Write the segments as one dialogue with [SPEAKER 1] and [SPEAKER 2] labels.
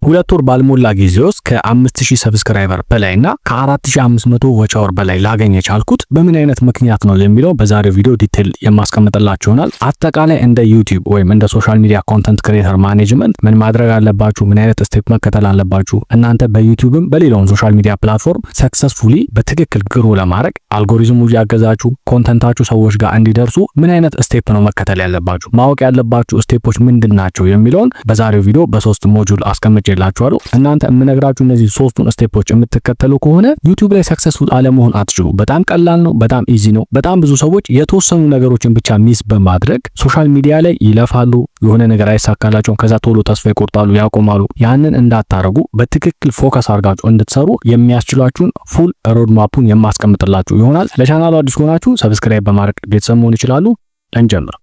[SPEAKER 1] 2 ወር ባልሞላ ጊዜ ውስጥ ከ5000 subscriber በላይና ከ4500 watch hour በላይ ላገኝ የቻልኩት በምን አይነት ምክንያት ነው የሚለው በዛሬው ቪዲዮ detail የማስቀምጥላችሁ ይሆናል። አጠቃላይ እንደ YouTube ወይም እንደ social media content creator management ምን ማድረግ አለባችሁ፣ ምን አይነት step መከተል አለባችሁ፣ እናንተ በ YouTubeም በሌላውን social media platform successfully በትክክል grow ለማድረግ አልጎሪዝሙ እያገዛችሁ content ኣችሁ ሰዎች ጋር እንዲደርሱ ምን አይነት step ነው መከተል ያለባችሁ፣ ማወቅ ያለባችሁ step ኦች ምንድን ናቸው የሚለውን በዛሬው ቪዲዮ በሶስት module አስቀምጬላችኋለሁ። እናንተ የምነግራችሁ እነዚህ ሶስቱን step ኦች የምትከተሉ ከሆነ YouTube ላይ successful አለመሆን አትችሉ። በጣም ቀላል ነው። በጣም easy ነው። በጣም ብዙ ሰዎች የተወሰኑ ነገሮችን ብቻ miss በማድረግ social media ላይ ይለፋሉ፣ የሆነ ነገር አይሳካላቸውም። ከዛ ቶሎ ተስፋ ይቆርጣሉ፣ ያቆማሉ። ያንን እንዳታረጉ በትክክል focus አድርጋችሁ እንድትሰሩ የሚያስችሏችሁን full road map ኡን የማስቀምጥላችሁ ይሆናል። ለቻናሉ አዲስ ከሆናችሁ subscribe በማድረግ ቤተሰብ መሆን ይችላሉ። እንጀምር።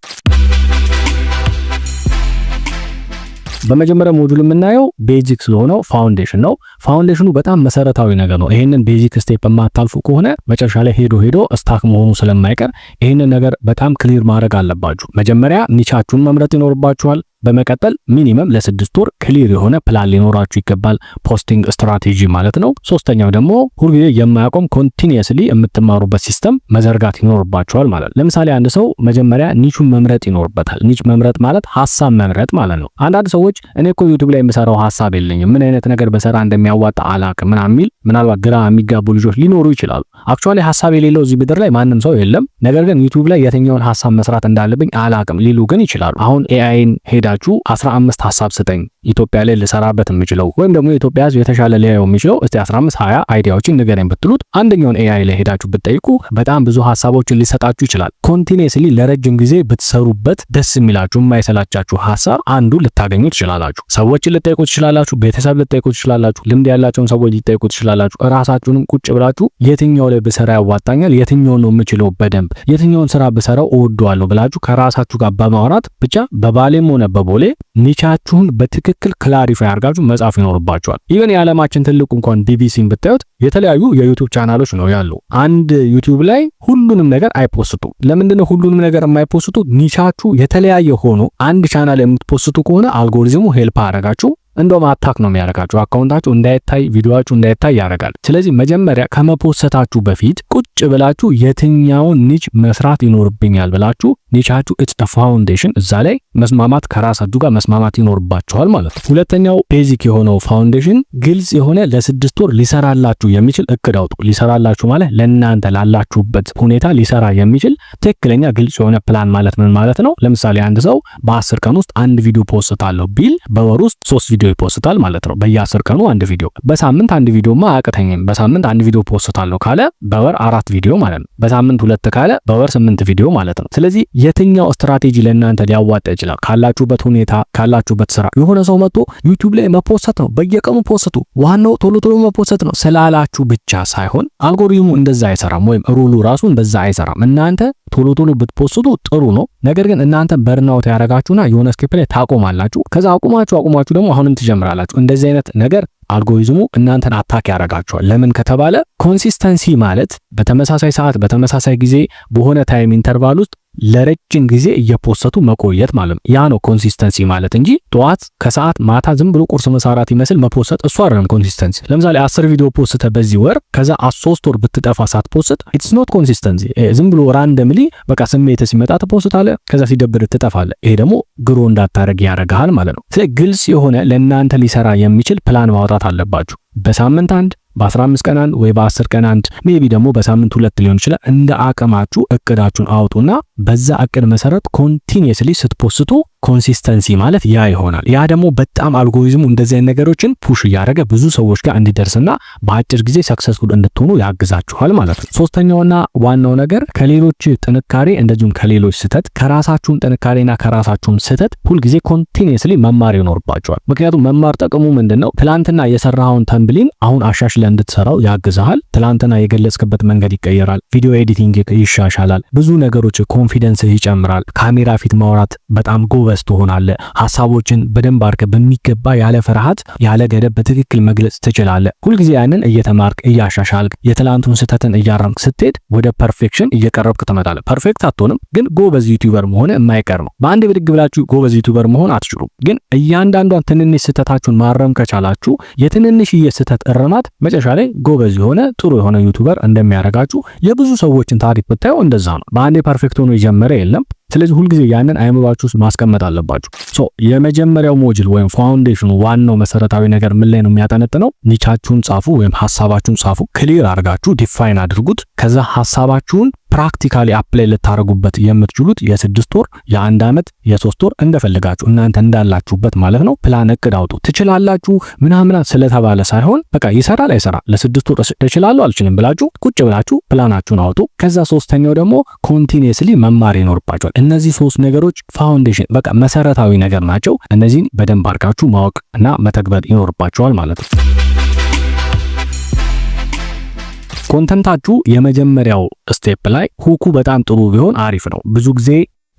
[SPEAKER 1] በመጀመሪያ module የምናየው basic ስለሆነው foundation ነው። Foundation ኑ በጣም መሰረታዊ ነገር ነው። ይሄንን basic step የማታልፉ ከሆነ መጨረሻ ላይ ሄዶ ሄዶ stuck መሆኑ ስለማይቀር ይሄንን ነገር በጣም clear ማድረግ አለባችሁ። መጀመሪያ niche ኣችሁን መምረጥ ይኖርባችኋል። በመቀጠል minimum ለ6 ወር clear የሆነ ፕላን ሊኖራችሁ ይገባል። Posting strategy ማለት ነው። ሶስተኛው ደግሞ ሁልጊዜ የማያቆም continuously የምትማሩበት system መዘርጋት ይኖርባችኋል ማለት ነው። ለምሳሌ አንድ ሰው መጀመሪያ niche ኡን መምረጥ ይኖርበታል። Niche መምረጥ ማለት ሀሳብ መምረጥ ማለት ነው። አንዳንድ ሰዎች እኔ እኮ YouTube ላይ የምሰራው ሀሳብ የለኝም፣ ምን አይነት ነገር በሰራ እንደሚያዋጣ አላቅም ምናምን የሚል ምናልባት ግራ የሚጋቡ ልጆች ሊኖሩ ይችላሉ። Actually ሀሳብ የሌለው እዚህ ምድር ላይ ማንም ሰው የለም። ነገር ግን YouTube ላይ የትኛውን ሀሳብ መስራት እንዳለብኝ አላቅም ሊሉ ግን ይችላሉ። አሁን AI ን ሄዳችሁ 15 ሀሳብ ስጠኝ ኢትዮጵያ ላይ ልሰራበት የምችለው ወይም ደግሞ የኢትዮጵያ ሕዝብ የተሻለ ሊያየው የሚችለው እስቲ 15 20 idea ዎችን ንገረኝ ብትሉት አንደኛውን AI ላይ ሄዳችሁ ብትጠይቁ በጣም ብዙ ሀሳቦችን ሊሰጣችሁ ይችላል። Continuously ለረጅም ጊዜ ብትሰሩበት ደስ የሚላችሁ የማይሰላቻችሁ ሀሳብ አንዱ ልታገኙ ትችላላችሁ። ሰዎችን ልትጠይቁ ትችላላችሁ። ቤተሰብ ልትጠይቁ ትችላላችሁ። ልምድ ያላቸውን ሰዎች ልትጠይቁ ትችላላችሁ። እራሳችሁንም ቁጭ ብላችሁ የትኛው ላይ ብሰራ ያዋጣኛል፣ የትኛውን ነው የምችለው በደንብ፣ የትኛውን ስራ ብሰራው እወደዋለሁ ብላችሁ ከራሳችሁ ጋር በማውራት ብቻ በባሌም ሆነ በቦሌ niche ኣችሁን በትክክል clarify አድርጋችሁ መጻፍ ይኖርባችኋል። Even የዓለማችን ትልቁ እንኳን ቢቢሲን ብታዩት የተለያዩ የ YouTube ቻናሎች ነው ያሉ። አንድ YouTube ላይ ሁሉንም ነገር አይ post ቱም። ለምንድነው ሁሉንም ነገር የማይ post ቱ? Niche ኣችሁ የተለያየ ሆኖ አንድ ቻናል የምት post ቱ ከሆነ algorithm ኡ help አያረጋችሁ፣ እንደውም attack ነው የሚያደርጋችሁ። Account ኣችሁ እንዳይታይ፣ ቪዲዮአችሁ እንዳይታይ ያደርጋል። ስለዚህ መጀመሪያ ከመ post ታችሁ በፊት ቁጭ ብላችሁ የትኛውን niche መስራት ይኖርብኛል ብላችሁ niche ኣችሁ it's the foundation፣ እዛ ላይ መስማማት ከራሳችሁ ጋር መስማማት ይኖርባችኋል ማለት ነው። ሁለተኛው basic የሆነው foundation ግልጽ የሆነ ለ6 ወር ሊሰራላችሁ የሚችል እቅድ አውጡ። ሊሰራላችሁ ማለት ለእናንተ ላላችሁበት ሁኔታ ሊሰራ የሚችል ትክክለኛ ግልጽ የሆነ ፕላን ማለት ምን ማለት ነው? ለምሳሌ አንድ ሰው በ10 ቀን ውስጥ አንድ ቪዲዮ post ታለሁ ቢል በወር ውስጥ ሶስት ቪዲዮ ይ post ታል ማለት ነው። በየ10 ቀኑ አንድ ቪዲዮ። በሳምንት አንድ ቪዲዮማ አያቅተኝም፣ በሳምንት አንድ ቪዲዮ post ታለሁ ካለ በወር አራት ቪዲዮ ማለት ነው። በሳምንት ሁለት ካለ በወር ስምንት ቪዲዮ ማለት ነው። ስለዚህ የትኛው ስትራቴጂ ለእናንተ ሊያዋጣ ይችላል? ካላችሁበት ሁኔታ፣ ካላችሁበት ስራ። የሆነ ሰው መጥቶ YouTube ላይ መ post ነው፣ በየቀኑ post ቱ፣ ዋናው ቶሎ ቶሎ መ post ነው ስላላችሁ ብቻ ሳይሆን አልጎሪዝሙ እንደዛ አይሰራም፣ ወይም rule ኡ ራሱ እንደዛ አይሰራም። እናንተ ቶሎ ቶሎ ብት post ቱ ጥሩ ነው። ነገር ግን እናንተ burnout ያደርጋችሁና የሆነ step ላይ ታቆማላችሁ። ከዛ አቁማችሁ አቁማችሁ ደግሞ አሁንም ትጀምራላችሁ። እንደዚህ አይነት ነገር አልጎሪዝሙ እናንተን attack ያደርጋችኋል። ለምን ከተባለ consistency ማለት በተመሳሳይ ሰዓት፣ በተመሳሳይ ጊዜ፣ በሆነ time interval ውስጥ ለረጅም ጊዜ እየ post ቱ መቆየት ማለት ነው። ያ ነው consistency ማለት እንጂ ጠዋት፣ ከሰዓት፣ ማታ ዝም ብሎ ቁርስ፣ ምሳ፣ እራት ይመስል መ post እሱ አይደለም consistency። ለምሳሌ 10 ቪዲዮ post ተ በዚህ ወር ከዛ 3 ወር ብትጠፋ ሳት post it's not consistency። ዝም ብሎ randomly በቃ ስሜት ሲመጣ ት post ታለህ፣ ከዛ ሲደብር ትጠፋለህ። ይሄ ደግሞ grow እንዳታረግ ያደርግሃል ማለት ነው። ስለዚህ ግልጽ የሆነ ለእናንተ ሊሰራ የሚችል ፕላን ማውጣት አለባችሁ። በሳምንት አንድ፣ በ15 ቀን አንድ ወይ በ10 ቀን አንድ፣ maybe ደግሞ በሳምንት ሁለት ሊሆን ይችላል። እንደ አቅማችሁ እቅዳችሁን አውጡና በዛ እቅድ መሰረት continuously ስት post ቱ consistency ማለት ያ ይሆናል። ያ ደግሞ በጣም አልጎሪዝሙ እንደዚህ አይነት ነገሮችን push እያደረገ ብዙ ሰዎች ጋር እንዲደርስና በአጭር ጊዜ successful እንድትሆኑ ያግዛችኋል ማለት ነው። ሶስተኛውና ዋናው ነገር ከሌሎች ጥንካሬ እንደዚሁም ከሌሎች ስህተት፣ ከራሳችሁም ጥንካሬና ከራሳችሁም ስህተት ሁልጊዜ continuously መማር ይኖርባችኋል። ምክንያቱም መማር ጥቅሙ ምንድን ነው? ትላንትና የሰራኸውን thumbnail አሁን አሻሽለህ እንድትሰራው ያግዝሃል። ትላንትና የገለጽክበት መንገድ ይቀየራል። Video editing ይሻሻላል። ብዙ ነገሮች confidence ይጨምራል። ካሜራ ፊት ማውራት በጣም ጎበዝ ጎበዝ ትሆናለህ። ሀሳቦችን በደንብ አድርገህ በሚገባ ያለ ፍርሃት ያለ ገደብ በትክክል መግለጽ ትችላለህ። ሁልጊዜ ያንን እየተማርክ፣ እያሻሻልክ፣ የትላንቱን ስህተትን እያረምክ ስትሄድ ወደ perfection እየቀረብክ ትመጣለህ። Perfect አትሆንም፣ ግን ጎበዝ YouTuber መሆን የማይቀር ነው። በአንድ ብድግ ብላችሁ ጎበዝ YouTuber መሆን አትችሉም። ግን እያንዳንዷን ትንንሽ ስህተታችሁን ማረም ከቻላችሁ የትንንሽዬ ስህተት እርማት መጨረሻ ላይ ጎበዝ የሆነ፣ ጥሩ የሆነ YouTuber እንደሚያደርጋችሁ የብዙ ሰዎችን ታሪክ ብታዩ እንደዛ ነው። በአንዴ perfect ሆኖ የጀመረ የለም። ስለዚህ ሁልጊዜ ያንን አይምሯችሁ ውስጥ ማስቀመጥ አለባችሁ። So የመጀመሪያው module ወይም foundation ኑ ዋናው መሰረታዊ ነገር ምን ላይ ነው የሚያጠነጥነው? Niche ኣችሁን ጻፉ ወይም ሀሳባችሁን ጻፉ። Clear አድርጋችሁ define አድርጉት። ከዛ ሀሳባችሁን practically apply ልታደርጉበት የምትችሉት የ6 ወር፣ የአንድ ዓመት፣ የ3 ወር እንደፈለጋችሁ እናንተ እንዳላችሁበት ማለት ነው። ፕላን እቅድ አውጡ። ትችላላችሁ ምናምን ስለተባለ ሳይሆን በቃ ይሰራል አይሰራ፣ ለ6 ወር እችላለሁ አልችልም ብላችሁ ቁጭ ብላችሁ ፕላናችሁን አውጡ። ከዛ ሶስተኛው ደግሞ continuously መማር ይኖርባችኋል። እነዚህ ሶስት ነገሮች foundation በቃ መሰረታዊ ነገር ናቸው። እነዚህን በደንብ አድርጋችሁ ማወቅ እና መተግበር ይኖርባችኋል ማለት ነው። Content ኣችሁ የመጀመሪያው step ላይ hook ኡ በጣም ጥሩ ቢሆን አሪፍ ነው። ብዙ ጊዜ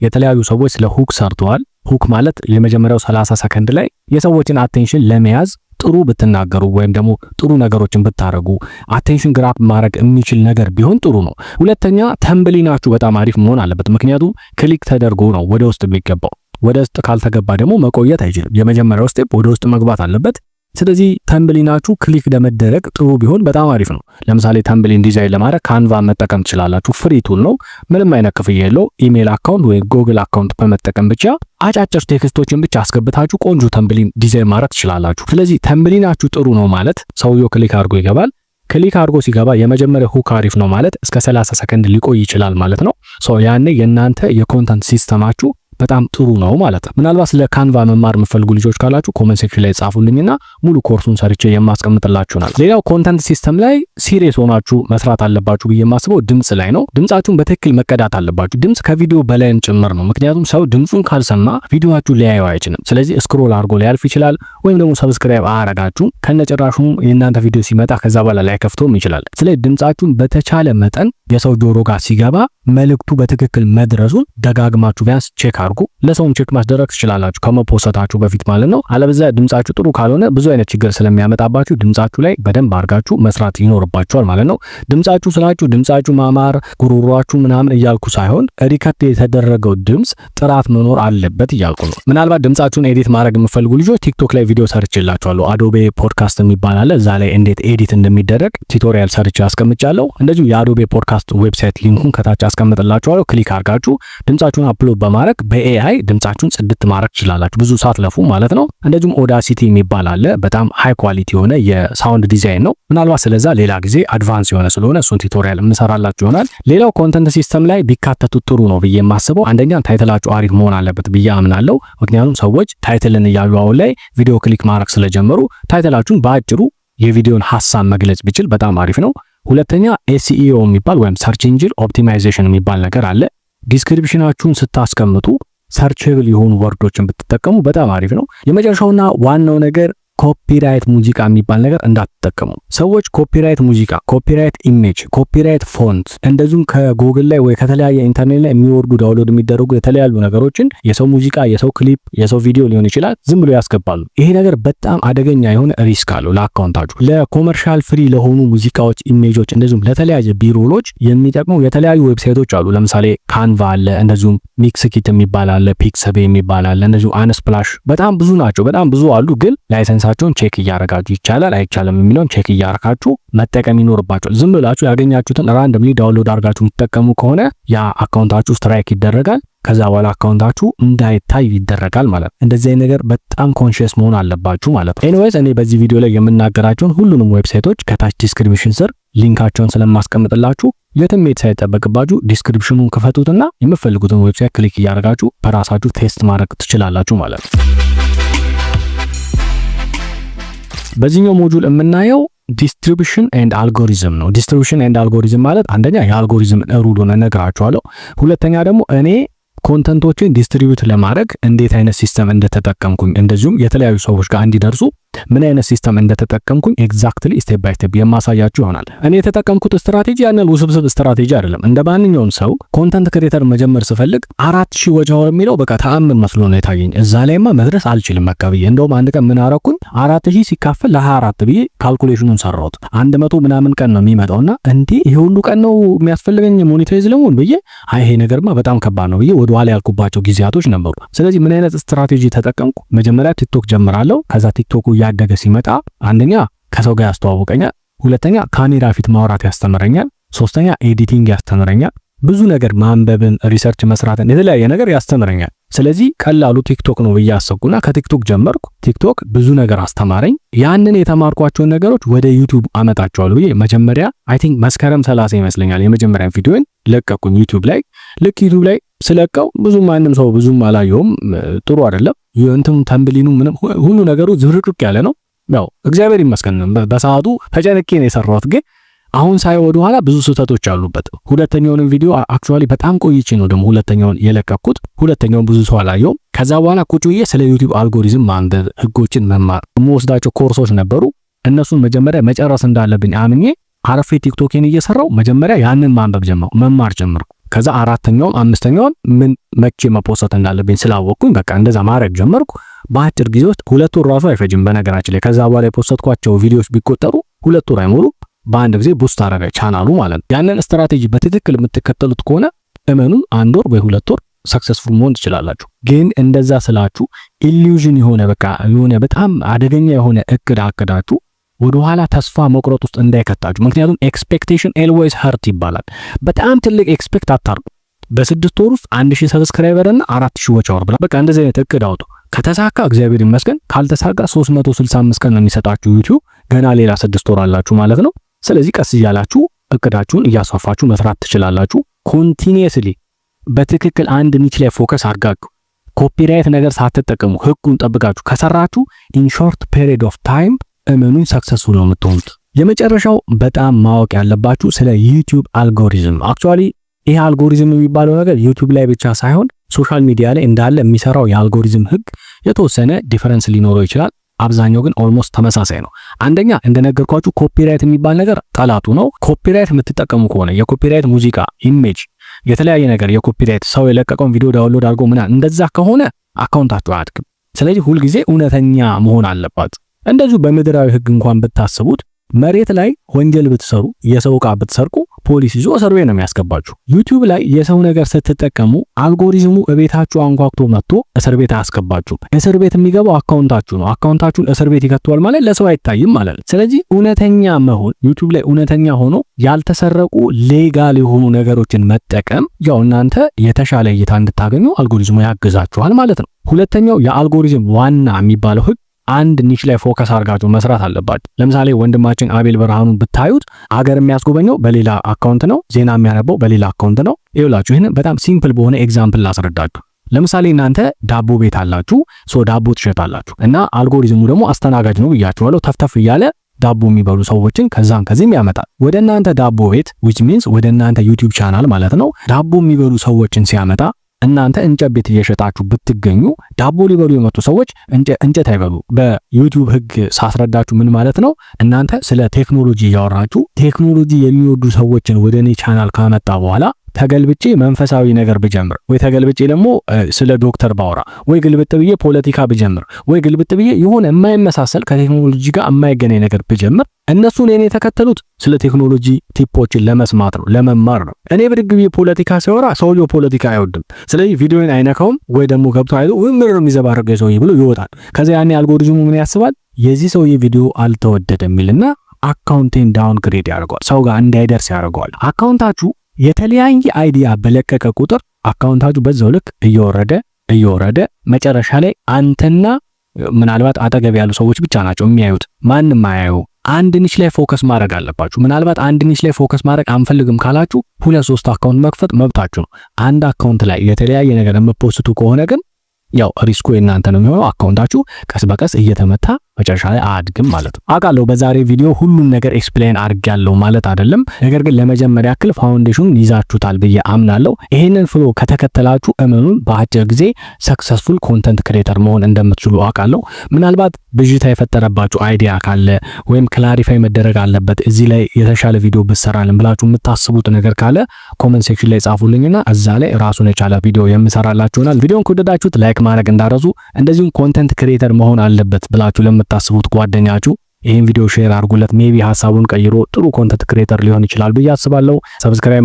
[SPEAKER 1] የተለያዩ ሰዎች ስለ hook ሰርተዋል። Hook ማለት የመጀመሪያው 30 ሰከንድ ላይ የሰዎችን attention ለመያዝ ጥሩ ብትናገሩ ወይም ደግሞ ጥሩ ነገሮችን ብታረጉ attention grab ማድረግ የሚችል ነገር ቢሆን ጥሩ ነው። ሁለተኛ thumbnail ኣችሁ በጣም አሪፍ መሆን አለበት። ምክንያቱም click ተደርጎ ነው ወደ ውስጥ የሚገባው። ወደ ውስጥ ካልተገባ ደግሞ መቆየት አይችልም። የመጀመሪያው step ወደ ውስጥ መግባት አለበት። ስለዚህ thumbnail ኣችሁ click ለመደረግ ጥሩ ቢሆን በጣም አሪፍ ነው። ለምሳሌ thumbnail design ለማድረግ Canva መጠቀም ትችላላችሁ። Free tool ነው፣ ምንም አይነት ክፍያ የለው። Email account ወይም Google account በመጠቀም ብቻ አጫጭር text ኦችን ብቻ አስገብታችሁ ቆንጆ thumbnail design ማድረግ ትችላላችሁ። ስለዚህ thumbnail ኣችሁ ጥሩ ነው ማለት ሰውየው click አድርጎ ይገባል። Click አድርጎ ሲገባ የመጀመሪያ hook አሪፍ ነው ማለት እስከ 30 ሰከንድ ሊቆይ ይችላል ማለት ነው። So ያኔ የእናንተ የ content system ኣችሁ በጣም ጥሩ ነው ማለት ነው። ምናልባት ስለ Canva መማር የምትፈልጉ ልጆች ካላችሁ comment section ላይ ጻፉልኝና ሙሉ ኮርሱን ሰርቼ የማስቀምጥላችሁ ይሆናል። ሌላው content system ላይ serious ሆናችሁ መስራት አለባችሁ ብዬ የማስበው ድምጽ ላይ ነው። ድምጻችሁን በትክክል መቀዳት አለባችሁ። ድምጽ ከቪዲዮ በላይም ጭምር ነው። ምክንያቱም ሰው ድምጹን ካልሰማ ቪዲዮአችሁ ሊያየው አይችልም። ስለዚህ scroll አድርጎ ሊያልፍ ይችላል፣ ወይም ደግሞ subscribe አያረጋችሁም፣ ከነጭራሹም የእናንተ ቪዲዮ ሲመጣ ከዛ በኋላ ላይከፍተውም ይችላል። ስለዚህ ድምጻችሁን በተቻለ መጠን የሰው ጆሮ ጋር ሲገባ መልእክቱ በትክክል መድረሱን ደጋግማችሁ ቢያንስ check አድርጉ። ለሰውም check ማስደረግ ትችላላችሁ ከመፖሰታችሁ በፊት ማለት ነው። አለበለዚያ ድምጻችሁ ጥሩ ካልሆነ ብዙ አይነት ችግር ስለሚያመጣባችሁ ድምጻችሁ ላይ በደንብ አድርጋችሁ መስራት ይኖርባችኋል ማለት ነው። ድምጻችሁ ስላችሁ ድምጻችሁ ማማር፣ ጉሮሯችሁ ምናምን እያልኩ ሳይሆን record የተደረገው ድምጽ ጥራት መኖር አለበት እያልኩ ነው። ምናልባት ድምጻችሁን edit ማድረግ የምትፈልጉ ልጆች TikTok ላይ ቪዲዮ ሰርቼላችኋለሁ። Adobe Podcast የሚባል አለ። እዛ ላይ እንዴት edit እንደሚደረግ tutorial ሰርቼ አስቀምጫለሁ። እንደዚሁ የ Adobe Podcast website link ኡን ከታች አስቀምጥላችኋለሁ። Click አድርጋችሁ ድምጻችሁን upload በማድረግ በ AI ድምጻችሁን ጽድት ማድረግ ትችላላችሁ፣ ብዙ ሳትለፉ ማለት ነው። እንደዚሁም Audacity የሚባል አለ። በጣም high quality የሆነ የ sound design ነው። ምናልባት ስለዛ ሌላ ጊዜ advance የሆነ ስለሆነ እሱን tutorial የምሰራላችሁ ይሆናል። ሌላው content system ላይ ቢካተቱ ጥሩ ነው ብዬ የማስበው አንደኛ title ኣችሁ አሪፍ መሆን አለበት ብዬ አምናለሁ። ምክንያቱም ሰዎች title ን እያዩ አሁን ላይ ቪዲዮ click ማድረግ ስለጀመሩ title ኣችሁን በአጭሩ የቪዲዮን ሀሳብ መግለጽ ቢችል በጣም አሪፍ ነው። ሁለተኛ SEO የሚባል ወይም search engine optimization የሚባል ነገር አለ። Description ኣችሁን ስታስቀምጡ searchable የሆኑ word ኦችን ብትጠቀሙ በጣም አሪፍ ነው። የመጨረሻውና ዋናው ነገር copyright ሙዚቃ የሚባል ነገር እንዳትጠቀሙ። ሰዎች copyright ሙዚቃ፣ copyright image፣ copyright font እንደዚሁም ከጉግል ላይ ወይ ከተለያየ ኢንተርኔት ላይ የሚወርዱ፣ download የሚደረጉ የተለያዩ ነገሮችን፣ የሰው ሙዚቃ፣ የሰው ክሊፕ፣ የሰው ቪዲዮ ሊሆን ይችላል፣ ዝም ብሎ ያስገባሉ። ይሄ ነገር በጣም አደገኛ የሆነ risk አለው ለ account ኣችሁ። ለ commercial free ለሆኑ ሙዚቃዎች፣ image ኦች እንደዚሁም ለተለያየ B-roll ኦች የሚጠቅሙ የተለያዩ website ኦች አሉ። ለምሳሌ Canva አለ፣ እንደዚሁም Mixkit የሚባል አለ፣ Pixabay የሚባል አለ፣ እንደዚሁም Unsplash፣ በጣም ብዙ ናቸው። በጣም ብዙ አሉ። ግን license ኣቸውን check እያረጋችሁ ይቻላል አይቻልም የሚለውን check እያረጋችሁ መጠቀም ይኖርባችኋል። ዝም ብላችሁ ያገኛችሁትን randomly download አድርጋችሁ የምትጠቀሙ ከሆነ ያ account ኣችሁ strike ይደረጋል። ከዛ በኋላ account ኣችሁ እንዳይታይ ይደረጋል ማለት ነው። እንደዚህ አይነት ነገር በጣም conscious መሆን አለባችሁ ማለት ነው። Anyways፣ እኔ በዚህ ቪዲዮ ላይ የምናገራቸውን ሁሉንም website ኦች ከታች description ስር link ኣቸውን ስለማስቀምጥላችሁ የትም መሄድ ሳይጠበቅባችሁ description ኑን ክፈቱትና የምትፈልጉትን website click እያደረጋችሁ በራሳችሁ test ማድረግ ትችላላችሁ ማለት ነው። በዚህኛው module የምናየው distribution and algorithm ነው። Distribution and algorithm ማለት አንደኛ የ algorithm rule ኡን እነግራችኋለሁ። ሁለተኛ ደግሞ እኔ content ኦችን distribute ለማድረግ እንዴት አይነት system እንደተጠቀምኩኝ፣ እንደዚሁም የተለያዩ ሰዎች ጋር እንዲደርሱ ምን አይነት system እንደተጠቀምኩኝ exactly step by step የማሳያችሁ ይሆናል። እኔ የተጠቀምኩት ስትራቴጂ ያንን ውስብስብ ስትራቴጂ አይደለም። እንደ ማንኛውም ሰው content creator መጀመር ስፈልግ 4000 watch hour የሚለው በቃ ተአምር መስሎ ነው የታየኝ። እዛ ላይማ መድረስ አልችልም በቃ ብዬ እንደውም አንድ ቀን ምን አረኩኝ፣ 4000 ሲካፈል ለ24 ብዬ calculation ኑን ሰራሁት። 100 ምናምን ቀን ነው የሚመጣውና እንዴ፣ ይሄ ሁሉ ቀን ነው የሚያስፈልገኝ monetize ለመሆን ብዬ፣ አይ ይሄ ነገርማ በጣም ከባድ ነው ብዬ ወደ ኋላ ያልኩባቸው ጊዜያቶች ነበሩ። ስለዚህ ምን አይነት ስትራቴጂ ተጠቀምኩ? መጀመሪያ ቲክቶክ ጀምራለሁ። ከዛ ቲክቶኩ እያደገ ሲመጣ አንደኛ ከሰው ጋር ያስተዋውቀኛል፣ ሁለተኛ ካሜራ ፊት ማውራት ያስተምረኛል፣ ሶስተኛ editing ያስተምረኛል፣ ብዙ ነገር ማንበብን፣ research መስራትን፣ የተለያየ ነገር ያስተምረኛል። ስለዚህ ቀላሉ ቲክቶክ ነው ብዬ አሰብኩና ከቲክቶክ ጀመርኩ። ቲክቶክ ብዙ ነገር አስተማረኝ። ያንን የተማርኳቸውን ነገሮች ወደ ዩቲዩብ አመጣቸዋለሁ ብዬ መጀመሪያ I think መስከረም 30 ይመስለኛል የመጀመሪያ ቪዲዮን ለቀኩኝ ዩቲዩብ ላይ። ልክ ዩቲዩብ ላይ ስለቀው ብዙ ማንም ሰው ብዙም አላየውም። ጥሩ አይደለም። እንትኑ thumbnail ኡ ምንም ሁሉ ነገሩ ዝብርቅርቅ ያለ ነው። ያው እግዚአብሔር ይመስገን በሰዓቱ ተጨንቄ ነው የሰራሁት፣ ግን አሁን ሳየው ወደ ኋላ ብዙ ስህተቶች አሉበት። ሁለተኛውንም ቪዲዮ actually በጣም ቆይቼ ነው ደግሞ ሁለተኛውን የለቀኩት። ሁለተኛውን ብዙ ሰው አላየውም። ከዛ በኋላ ቁጭ ብዬ ስለ ዩቲዩብ አልጎሪዝም ማንበብ፣ ህጎችን መማር፣ የምወስዳቸው ኮርሶች ነበሩ። እነሱን መጀመሪያ መጨረስ እንዳለብኝ አምኜ አረፌ ቲክቶኬን እየሰራው መጀመሪያ ያንን ማንበብ ጀመርኩ፣ መማር ጀመርኩ። ከዛ አራተኛውን አምስተኛውን ምን መቼ መፖሰት እንዳለብኝ ስላወቅኩኝ በቃ እንደዛ ማድረግ ጀመርኩ። በአጭር ጊዜ ውስጥ፣ 2 ወር ራሱ አይፈጅም በነገራችን ላይ፣ ከዛ በኋላ የፖሰትኳቸው ቪዲዮዎች ቢቆጠሩ 2 ወር አይሞሉ፣ በአንድ ጊዜ boost አደረገ ቻናሉ ማለት ነው። ያንን ስትራቴጂ በትክክል የምትከተሉት ከሆነ እመኑን አንድ ወር ወይ 2 ወር successful መሆን ትችላላችሁ። ግን እንደዛ ስላችሁ illusion የሆነ በቃ የሆነ በጣም አደገኛ የሆነ እቅድ አቅዳችሁ ወደኋላ ተስፋ መቁረጥ ውስጥ እንዳይከታችሁ። ምክንያቱም expectation always hurt ይባላል። በጣም ትልቅ expect አታርጉ። በ6 ወር ውስጥ 1000 subscriber እና 4000 watch hour ብላ በቃ እንደዚህ አይነት እቅድ አውጡ። ከተሳካ እግዚአብሔር ይመስገን፣ ካልተሳካ 365 ቀን ነው የሚሰጣችሁ ዩቲዩብ። ገና ሌላ 6 ወር አላችሁ ማለት ነው። ስለዚህ ቀስ እያላችሁ እቅዳችሁን እያስፋፋችሁ መስራት ትችላላችሁ። Continuously በትክክል አንድ niche ላይ focus አድርጋችሁ copyright ነገር ሳትጠቀሙ ህጉን ጠብቃችሁ ከሰራችሁ in short period of time እመኑኝ successful ነው የምትሆኑት። የመጨረሻው በጣም ማወቅ ያለባችሁ ስለ ዩቲዩብ algorithm። Actually ይሄ አልጎሪዝም የሚባለው ነገር ዩቲዩብ ላይ ብቻ ሳይሆን social media ላይ እንዳለ የሚሰራው የአልጎሪዝም ህግ የተወሰነ difference ሊኖረው ይችላል። አብዛኛው ግን almost ተመሳሳይ ነው። አንደኛ እንደነገርኳችሁ copyright የሚባል ነገር ጠላቱ ነው። Copyright የምትጠቀሙ ከሆነ የ copyright ሙዚቃ፣ image፣ የተለያየ ነገር የ copyright ሰው የለቀቀውን ቪዲዮ download አድርጎ ምናምን እንደዛ ከሆነ account ኣችሁ አያድግም። ስለዚህ ሁልጊዜ እውነተኛ መሆን አለባችሁ። እንደዚሁ በምድራዊ ህግ እንኳን ብታስቡት መሬት ላይ ወንጀል ብትሰሩ፣ የሰው ዕቃ ብትሰርቁ ፖሊስ ይዞ እስር ቤት ነው የሚያስገባችሁ። ዩቲዩብ ላይ የሰው ነገር ስትጠቀሙ አልጎሪዝሙ እቤታችሁ አንኳኩቶ መጥቶ እስር ቤት አያስገባችሁም። እስር ቤት የሚገባው account ኣችሁ ነው። Account ኣችሁን እስር ቤት ይከተዋል ማለት ለሰው አይታይም ማለት ነው። ስለዚህ እውነተኛ መሆን፣ ዩቲዩብ ላይ እውነተኛ ሆኖ ያልተሰረቁ legal የሆኑ ነገሮችን መጠቀም ያው እናንተ የተሻለ እይታ እንድታገኙ አልጎሪዝሙ ያግዛችኋል ማለት ነው። ሁለተኛው የአልጎሪዝም ዋና የሚባለው ህግ አንድ niche ላይ focus አድርጋችሁ መስራት አለባችሁ። ለምሳሌ ወንድማችን አቤል ብርሃኑን ብታዩት አገር የሚያስጎበኘው በሌላ account ነው፣ ዜና የሚያነበው በሌላ account ነው። ይኸውላችሁ ይህን በጣም simple በሆነ example ላስረዳችሁ። ለምሳሌ እናንተ ዳቦ ቤት አላችሁ፣ so ዳቦ ትሸጣላችሁ እና አልጎሪዝሙ ደግሞ አስተናጋጅ ነው ብያችኋለሁ። ተፍተፍ እያለ ዳቦ የሚበሉ ሰዎችን ከዛም ከዚህም ያመጣል። ወደ እናንተ ዳቦ ቤት፣ which means ወደ እናንተ ዩቲዩብ ቻናል ማለት ነው። ዳቦ የሚበሉ ሰዎችን ሲያመጣ እናንተ እንጨት ቤት እየሸጣችሁ ብትገኙ ዳቦ ሊበሉ የመጡ ሰዎች እንጨት አይበሉ። በዩቲዩብ ሕግ ሳስረዳችሁ ምን ማለት ነው? እናንተ ስለ ቴክኖሎጂ እያወራችሁ ቴክኖሎጂ የሚወዱ ሰዎችን ወደ እኔ ቻናል ካመጣ በኋላ ተገልብጬ መንፈሳዊ ነገር ብጀምር ወይ ተገልብጬ ደግሞ ስለ ዶክተር ባወራ ወይ ግልብጥ ብዬ ፖለቲካ ብጀምር ወይ ግልብጥ ብዬ የሆነ የማይመሳሰል ከቴክኖሎጂ ጋር የማይገናኝ ነገር ብጀምር እነሱን እኔ የተከተሉት ስለ ቴክኖሎጂ tip ኦችን ለመስማት ነው፣ ለመማር ነው። እኔ ብድግ ብዬ ፖለቲካ ሲወራ ሰውየው ፖለቲካ አይወድም። ስለዚህ ቪዲዮን አይነካውም ወይ ደግሞ ገብቶ አይቶ ምን ነው የሚዘባረቀው ሰውዬ ብሎ ይወጣል። ከዚያ ያኔ አልጎሪዝሙ ምን ያስባል? የዚህ ሰውዬ ቪዲዮ አልተወደደም የሚልና account ኤን downgrade ያደርገዋል፣ ሰው ጋር እንዳይደርስ ያደርገዋል። Account ኣችሁ የተለያየ idea በለቀቀ ቁጥር account ኣችሁ በዛው ልክ እየወረደ እየወረደ መጨረሻ ላይ አንተና ምናልባት አጠገብ ያሉ ሰዎች ብቻ ናቸው የሚያዩት፣ ማንም አያዩ። አንድ niche ላይ focus ማድረግ አለባችሁ። ምናልባት አንድ niche ላይ focus ማድረግ አንፈልግም ካላችሁ ሁለት ሶስት account መክፈት መብታችሁ ነው። አንድ account ላይ የተለያየ ነገር የምትፖስቱ ከሆነ ግን ያው risk ኡ የእናንተ ነው የሚሆነው። Account ኣችሁ ቀስ በቀስ እየተመታ መጨረሻ ላይ አያድግም ማለት ነው። አውቃለሁ በዛሬ ቪዲዮ ሁሉን ነገር explain አድርጌያለሁ ማለት አይደለም። ነገር ግን ለመጀመሪያ ያክል foundation ኑን ይዛችሁታል ብዬ አምናለሁ። ይሄንን flow ከተከተላችሁ እመኑን በአጭር ጊዜ successful content creator መሆን እንደምትችሉ አውቃለሁ። ምናልባት ብዥታ የፈጠረባችሁ idea ካለ ወይም clarify መደረግ አለበት፣ እዚህ ላይ የተሻለ ቪዲዮ ብትሰራልን ብላችሁ የምታስቡት ነገር ካለ comment section ላይ ጻፉልኝና እዛ ላይ ራሱን የቻለ ቪዲዮ የምሰራላችሁ ይሆናል። ቪዲዮን ከወደዳችሁት like ማድረግ እንዳትረሱ፣ እንደዚሁም content creator መሆን አለበት ብላችሁ ለምታስቡት ጓደኛችሁ ይህን ቪዲዮ share አድርጉለት። Maybe ሀሳቡን ቀይሮ ጥሩ content creator ሊሆን ይችላል ብዬ አስባለሁ። Subscribe